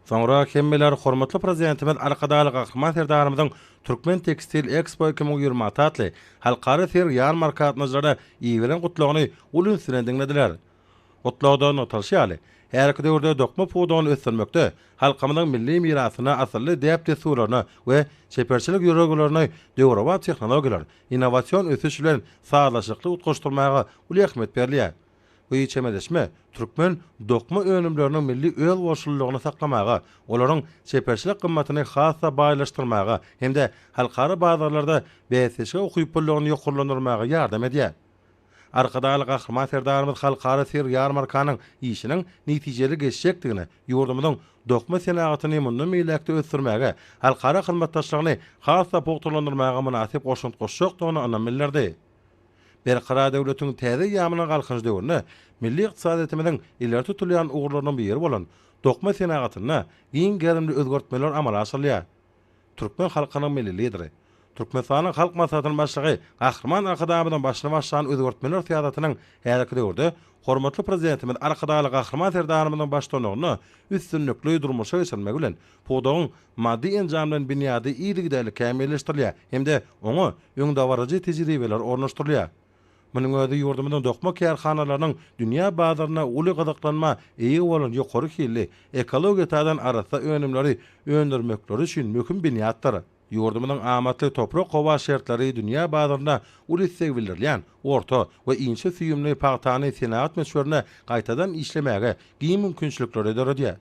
Soňra hemmeler hormatly Prezidentimiz Arkadagly Gahryman Serdarymyzyň Türkmen tekstil Ekspo 2026 atly halkara sergi-ýarmarka gatnaşyjylara iberen gutlagyny uly üns bilen diňlediler. Gutlagda nygtalyşy ýaly, häzirki döwürde dokma pudagyny ösdürmekde halkymyzyň milli mirasyna, asylly däp-dessurlaryna we çeperçilik ýörelgelerine döwrebap tehnologiýalar, innowasion ösüş bilen sazlaşykly utgaşdyrmaga uly ähmiýet berilýär. Bu çemeleşme türkmen dokma önümleriniň milli özboluşlylygyny saklamaga, olaryň çeperçilik gymmatyny has-da baýlaşdyrmaga hem-de halkara bazarlarda bäsdeşlige ukyplylygyny ýokarlandyrmaga ýardam edýär. Arkadagly Gahryman Serdarymyz halkara sergi-ýarmarkanyň işiniň netijeli geçjekdigine, ýurdumyzyň dokma senagatyny mundan beýläk-de ösdürmäge, halkara hyzmatdaşlygyny has-da pugtalandyrmaga mynasyp goşant goşjakdygyna ynam bildirdi. Berkarar döwletiň täze eýýamynyň Galkynyş döwründe milli ykdysadyýetimiziň ileri tutulýan ugurlarynyň biri bolan dokma senagatynda giň gerimli özgertmeler amala aşyrylýar. Türkmen halkynyň Milli Lideri, Türkmenistanyň Halk Maslahatynyň Başlygy Gahryman Arkadagymyzyň başyny başlan özgertmeler syýasatynyň häzirki döwürde hormatly Prezidentimiz Arkadagly Gahryman Serdarymyzyň baştutanlygynda üstünlikli durmuşa geçirilmegi bilen pudagyň maddy-enjamlaýyn binýady yzygiderli kämilleşdirilýär hem-de oňa öňdebaryjy tejribeler ornaşdyrylýar. Munuň özi ýurdumyzyň dokma kärhanalarynyň dünýä bazarynda uly gyzyklanma eýe bolan ýokary hilli, ekologiýa taýdan arassa önümleri öndürmekleri üçin möhüm binýatdyr. Ýurdumyzyň amatly toprak-howa şertleri dünýä bazarynda uly isleg bildirilýän orta we inçe süýümli pagtany senagat möçberinde gaýtadan işlemäge giň mümkinçilikleri döredýär.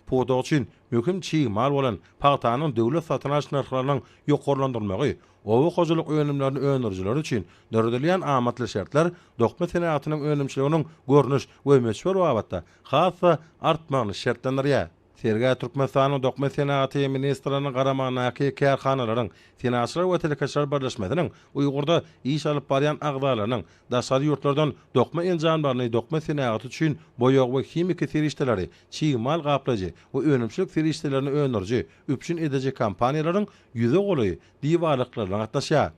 Pudak üçin möhüm çig mal bolan pagtanyň döwlet satyn alyş nyrhlarynyň ýokarlandyrylmagy, oba hojalyk önümlerini öndürijiler üçin döredilýän amatly şertler dokma senagatynyň önümçiliginiň görnüş we möçber babatda has-da artmagyny şertlendirýär. Sergä Türkmenistanyň Dokma senagaty ministrliginiň garamagyndaky kärhanalaryň, Senagatçylar we telekeçiler birleşmesiniň Uýgurda iş alyp barýan agzalarynyň, Daşary ýurtlardan dokma enjamlaryny, dokma senagaty üçin boýag we himiki serişdeleri, çig mal gaplaýjy we önümçilik serişdelerini öndüriji, üpjün ediji kompaniýalaryň ýüze golaýy diwarlyklaryna gatnaşýar.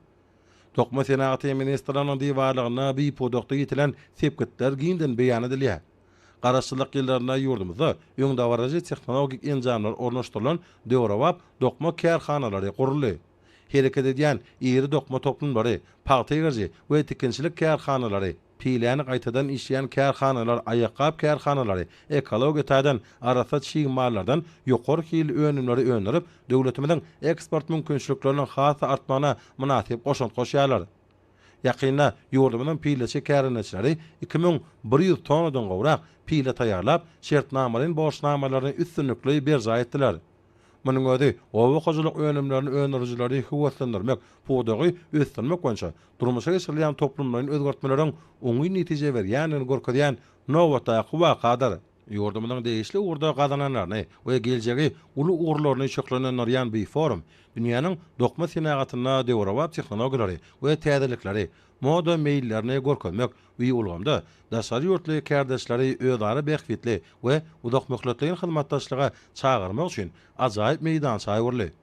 Dokma senagaty ministrliginiň diwarlygynda bi pudakda ýetilen sepgitler giňden beýan edilýär. Garaşsyzlyk ýyllarynda ýurdumyzda öňdebaryjy tehnologik enjamlar ornaşdyrylan döwrebap dokma kärhanalary guruldy. Hereket edýän iri dokma toplumlary, pagta egriji we tikinçilik kärhanalary, piläni gaýtadan işleýän kärhanalar, aýakgap kärhanalary ekologiýa taýdan arassa çig mallardan ýokary hilli önümleri öndürip, döwletimiziň eksport mümkinçilikleriniň has-da artmagyna mynasyp goşant goşýarlar. Ýakynda ýurdumyzyň pileçi kärendeçileri 2100 tonnadan gowrak pile taýýarlap, şertnamalaýyn borçnamalaryny üstünlikli berjaý etdiler. Munuň özi oba hojalyk önümlerini öndürijileri höweslendirmek, pudagy ösdürmek boýunça durmuşa geçirilýän toplumlaýyn özgertmeleriň oňyn netije berýändigini görkezýän nobatdaky wakadyr. Ýurdumyzyň degişli ugurda gazananlaryny we geljegi uly ugurlaryny şöhlenendirýän bu forum dünýäniň dokma senagatynda döwrebap tehnologiýalary we täzelikleri, moda meýillerini görkezmek, Bu ulgamda daşary ýurtly kärdeşleri özara bähbitli we uzakmöhletleýin hyzmatdaşlyga çagyrmak üçin ajaýyp meýdança öwrüldi.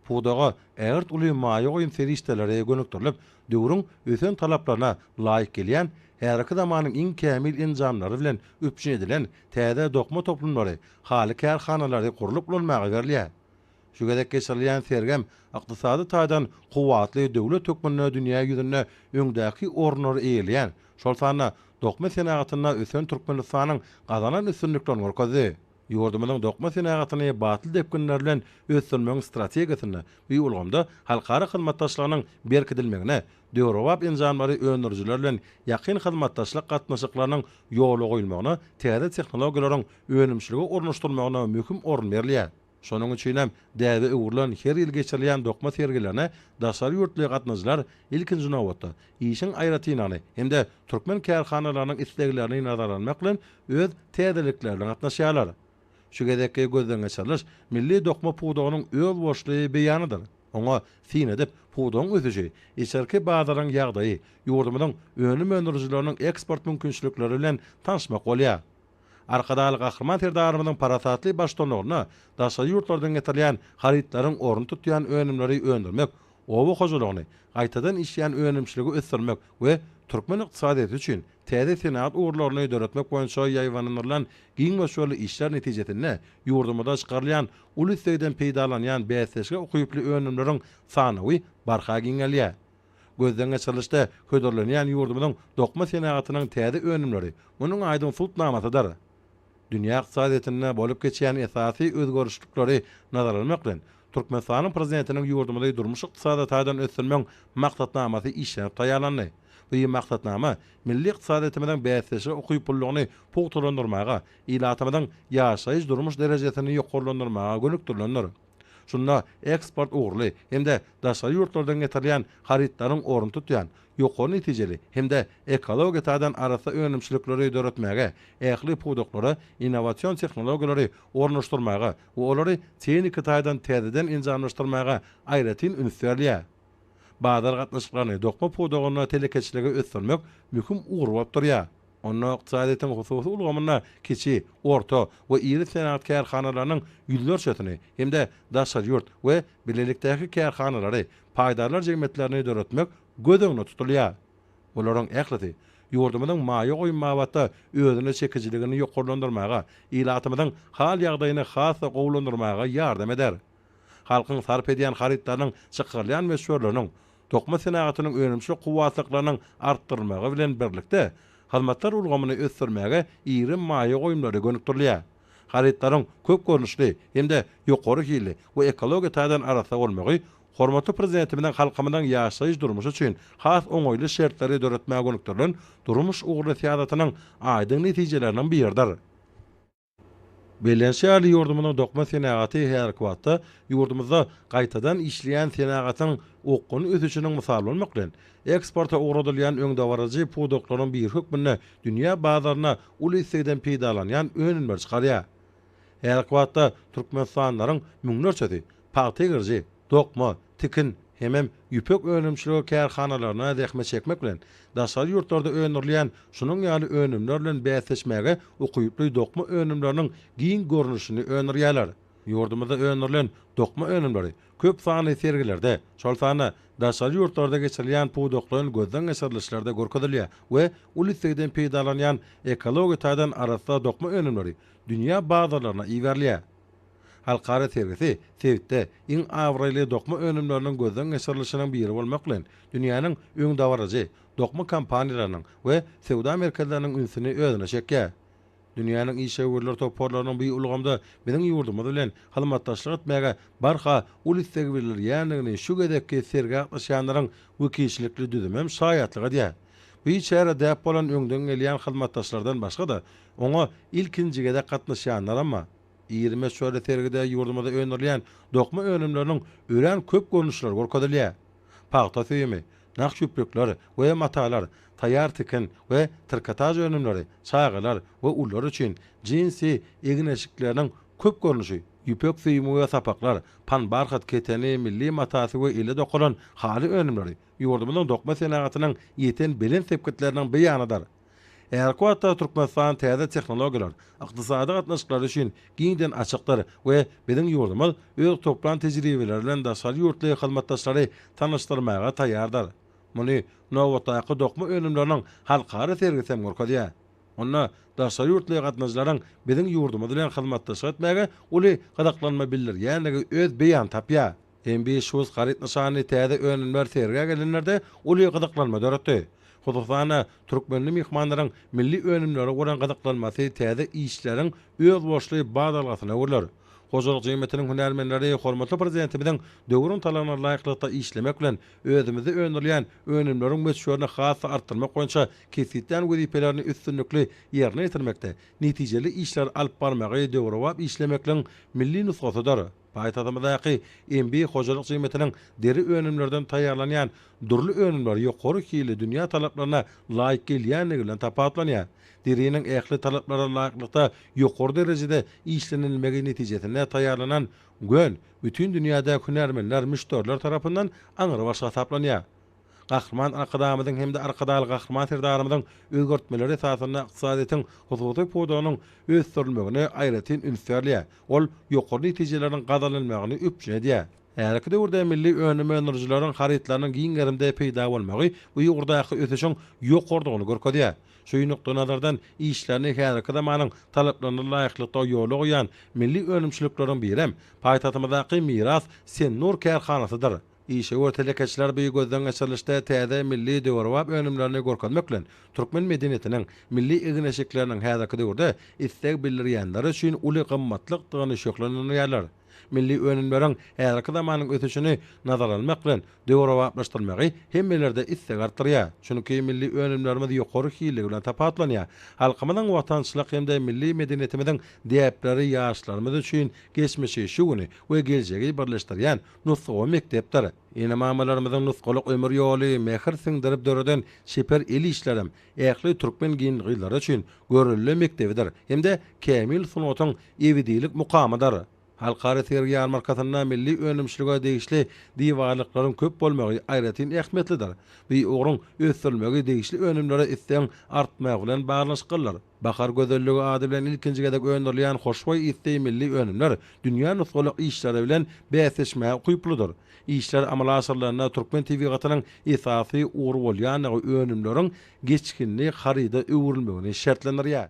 Pudaga ägirt uly maýa goýum serişdeleri gönükdirilip, döwrüň ösen talaplaryna laýyk gelýän, häzirki zamanyň iň kämil enjamlary bilen üpjün edilen täze dokma toplumlary, haly kärhanalary gurlup ulanmaga berilýär. Şu gezek geçirilýän sergem ykdysady taýdan kuwwatly döwlet hökmünde dünýä ýüzünde öňdäki orunlary eýeleýän, şol sanda dokma senagatynda ösen Türkmenistanyň gazanan üstünliklerini görkezdi. Ýurdumyzyň dokma senagatyny batly depginler bilen ösdürmegiň strategiýasynda bu ulgamda halkara hyzmatdaşlygynyň berkidilmegine, döwrebap enjamlary öndürijiler bilen ýakyn hyzmatdaşlyk gatnaşyklarynyň ýola goýulmagyna, täze tehnologiýalaryň önümçilige ornaşdyrylmagyna möhüm orun berilýär. Şonuň üçin hem däbe öwrülen her ýyl geçirilýän dokma sergilerine daşary ýurtly gatnaşyjylar ilkinji nobatda, işiň aýratynlygyny hem-de türkmen kärhanalarynyň isleglerini nazara almak bilen öz täzelikleri bilen gatnaşýarlar. Şu gezekki gözden geçiriliş milli dokma pudagynyň özboluşly beýanydyr. Oňa syn edip, pudagyň ösüşi, içerki bazaryň ýagdaýy, ýurdumyzyň önüm öndürijileriniň eksport mümkinçilikleri bilen tanyşmak bolýar. Arkadagly Gahryman Serdarymyzyň parasatly baştutanlygynda daşary ýurtlardan getirilýän harytlaryň ornuny tutýan önümleri öndürmek, oba hojalygyny, gaýtadan işleýän önümçiligi ösdürmek we türkmen ykdysadyýeti üçin täze senagat ugurlaryny döretmek boýunça ýaýbaňlandyrylan giň möçberli işler netijesinde ýurdumyzda çykarylýan uly islegden peýdalanýan bäsdeşlige ukyply önümleriň sanawy barha giňelýär. Gözden geçirilişde hödürlenýän ýurdumyzyň dokma senagatynyň täze önümleri munuň aýdyň subutnamasydyr. Dünýä ykdysadyýetinde bolup geçýän esasy özgerişlikleri nazara almak bilen, Türkmenistanyň Prezidentiniň ýurdumyzy durmuş-ykdysady taýdan ösdürmegiň Maksatnamasy işlenip taýýarlandy. Bu maksatnama milli ykdysadyýetimiziň bäsdeşlige ukyplylygyny pugtalandyrmaga, ilatymyzyň ýaşaýyş-durmuş derejesini ýokarlandyrmaga gönükdirilendir. Şunda eksport ugurly hem-de daşary ýurtlardan getirilýän harytlaryň ornuny tutýan, ýokary netijeli hem-de ekologiýa taýdan arassa önümçilikleri döretmäge, ähli pudaklara innowasion tehnologiýalary ornaşdyrmaga we olary tehniki taýdan täzeden enjamlaşdyrmaga aýratyn üns berilýär. Bazar gatnaşyklaryny dokma pudagynda telekeçiligi ösdürmek möhüm ugur bolup durýar. Onda ykdysadyýetiň hususy ulgamynda kiçi, orta we iri senagat kärhanalarynyň ýüzlerçesini hem-de daşary ýurt we bilelikdäki kärhanalary, paýdarlar jemgyýetlerini döretmek göz öňünde tutulýar. Bularyň ählisi ýurdumyzyň maýa goýum babatda özüne çekijiligini ýokarlandyrmaga, ilatymyzyň hal-ýagdaýyny has-da gowulandyrmaga ýardam eder. Halkyň sarp edýän harytlarynyň çykarylýan möçberleriniň, dokma senagatynyň önümçilik kuwwatlyklarynyň artdyrylmagy bilen birlikde, hyzmatlar ulgamyny ösdürmäge iri maýa goýumlary gönükdirilýär. Harytlaryň köp görnüşli hem-de ýokary hilli we ekologiýa taýdan arassa bolmagy hormatly Prezidentimiziň halkymyzyň ýaşaýyş-durmuşy üçin has oňaýly şertleri döretmäge gönükdirilen durmuş ugurly syýasatynyň aýdyň netijeleriniň biridir. Bellenişi ýaly, ýurdumyzyň dokma senagaty häzirki wagtda ýurdumyzda gaýtadan işleýän senagatyň okgunly ösüşiniň mysaly bolmak bilen, eksporta ugradylýan öňdebaryjy pudaklaryň biri hökmünde dünýä bazarynda uly islegden peýdalanýan önümleri çykarýar. Häzirki wagtda türkmenistanlylaryň müňlerçesi pagta egriji, dokma, tikin hemem ýüpek önümçiligi kärhanalarynda zähmet çekmek bilen, daşary ýurtlarda öndürilýän şunuň ýaly önümler bilen bäsleşmäge ukyply dokma önümleriniň giň görnüşini öndürýärler. Ýurdumyzda öndürilen dokma önümleri köp sanly sergilerde, şol sanda daşary ýurtlarda geçirilýän pudaklaýyn gözden geçirilişlerde görkezilýär we uly islegden peýdalanýan ekologiýa taýdan arassa dokma önümleri dünýä bazarlaryna iberilýär. Halkara sergisi sebitde iň abraýly dokma önümleriniň gözden geçirilişiniň biri bolmak bilen, dünýäniň öňdebaryjy dokma kompaniýalarynyň we söwda merkezleriniň ünsüni özüne çekýär. Dünýäniň işewürler toparlarynyň bu ulgamda biziň ýurdumyz bilen hyzmatdaşlyk etmäge barha uly isleg bildirýändigini şu gezekki sergä gatnaşýanlaryň wekilçilikli düzümem şaýatlyk edýär. Bu çärä däp bolan öňden gelýän hyzmatdaşlardan başga-da, oňa ilkinji gezek gatnaşýanlaram bar. Iri möçberli sergide ýurdumyzda öndürilýän dokma önümleriniň örän köp görnüşleri görkezilýär. Pagta süýümi, nah ýüplükler we matalar, taýýar tikin we trikotaž önümleri, çagalar we ulular üçin jinsi egin-eşikleriniň köp görnüşi, ýüpek süýümi we sapaklar, panbarhat keteni, milli matasy we ele dokalan haly önümleri ýurdumyzyň dokma senagatynyň ýeten belent sepgitleriniň beýanydyr. Häzirki wagtda Türkmenistan täze tehnologiýalar, ykdysady gatnaşyklar üçin giňden açykdyr we biziň ýurdumyz öz toplan tejribeleri bilen daşary ýurtly hyzmatdaşlary tanyşdyrmaga taýýardyr. Muny nobatdaky dokma önümleriniň halkara sergisi hem görkezýär. Onda daşary ýurtly gatnaşyjylaryň biziň ýurdumyz bilen hyzmatdaşlyk etmäge uly gyzyklanma bildirýändigi öz beýanyny tapýar. MB Shoes haryt nyşanly täze önümler sergä gelenlerde uly gyzyklanma döretdi. Hususan-da, türkmenli myhmanlaryň milli önümlere bolan gyzyklanmasy täze işleriň özboluşly badalgasyna öwrüler. Hojalyk jemgyýetiniň hünärmenleri hormatly Prezidentimiziň döwrüň talabyna laýyklykda işlemek bilen, özümizde öndürilýän önümleriň möçberini has-da artdyrmak boýunça kesgitlän wezipelerini üstünlikli ýerine ýetirmekde netijeli işleri alyp barmagy döwrebap işlemekligiň milli nusgasydyr. Paýtagtymyzdaky MB hojalyk jemgyýetiniň deri önümlerden taýýarlanýan dürli önümleri ýokary hilli dünýä talaplaryna laýyk gelýändigi bilen tapawutlanýar. Deriniň ähli talaplara laýyklykda ýokary derejede işlenilmegi netijesinde taýýarlanan gön bütin dünýäde hünärmenler, müşderiler tarapyndan aňrybaş hasaplanýar. Gahryman Arkadagymyzyň hem-de Arkadagly Gahryman Serdarymyzyň özgertmeleri esasynda ykdysadyýetiň hususy pudagynyň ösdürilmegine aýratyn üns berilýär. Ol ýokary netijeleriň gazanylmagyny üpjün edýär. Häzirki döwürde milli önüm öndürijileriň harytlarynyň giň gerimde peýda bolmagy bu ugurdaky ösüşiň ýokarydygyny görkezýär. Şu nukdaýnazardan işlerini häzirki zamanyň talaplaryna laýyklykda ýola goýýan milli önümçilikleriň birem paýtagtymyzdaky Miras Sennur kärhanasydyr. Işewür telekeçiler bu gözden geçirilişde täze milli döwrebap önümlerini görkezmek bilen, türkmen medeniýetiniň, milli egin-eşikleriniň häzirki döwürde isleg bildirýänler üçin uly gymmatlykdygyny şöhlelendirýärler. Milli önümleriň häzirki zamanyň ösüşini nazara almak bilen, döwrebaplaşdyrylmagy hemmelerde isleg artdyrýar. Çünki milli önümlerimiz ýokary hilligi bilen tapawutlanýar. Halkymyzyň watançylyk hem-de milli medeniýetimiziň däpleri ýaşlarymyz üçin geçmişi, şu güni we geljegi birleşdirýän nusgawy mekdepdir. Ene-mamalarymyzyň nusgalyk ömür ýoly, mähir siňdirip döreden çeper el işlerem ähli türkmen gelin-gyzlary üçin görelde mekdebidir hem-de kämil sungatyň ebedilik mukamydyr. Halkara sergi-ýarmarkasynda milli önümçilige degişli diwarlyklaryň köp bolmagy aýratyn ähmiýetlidir. Bu ugruň ösdürilmegi degişli önümlere islegiň artmagy bilen baglanyşyklydyr. Bahar gözelligi ady bilen ilkinji gezek öndürilýän hoşboý ysly milli önümler dünýä nusgalyk işleri bilen bäsleşmäge ukyplydyr. Işler amala aşyrylanda türkmen tebigatynyň esasy ugry bolýandygy önümleriň geçginli haryda öwrülmegini şertlendirýär.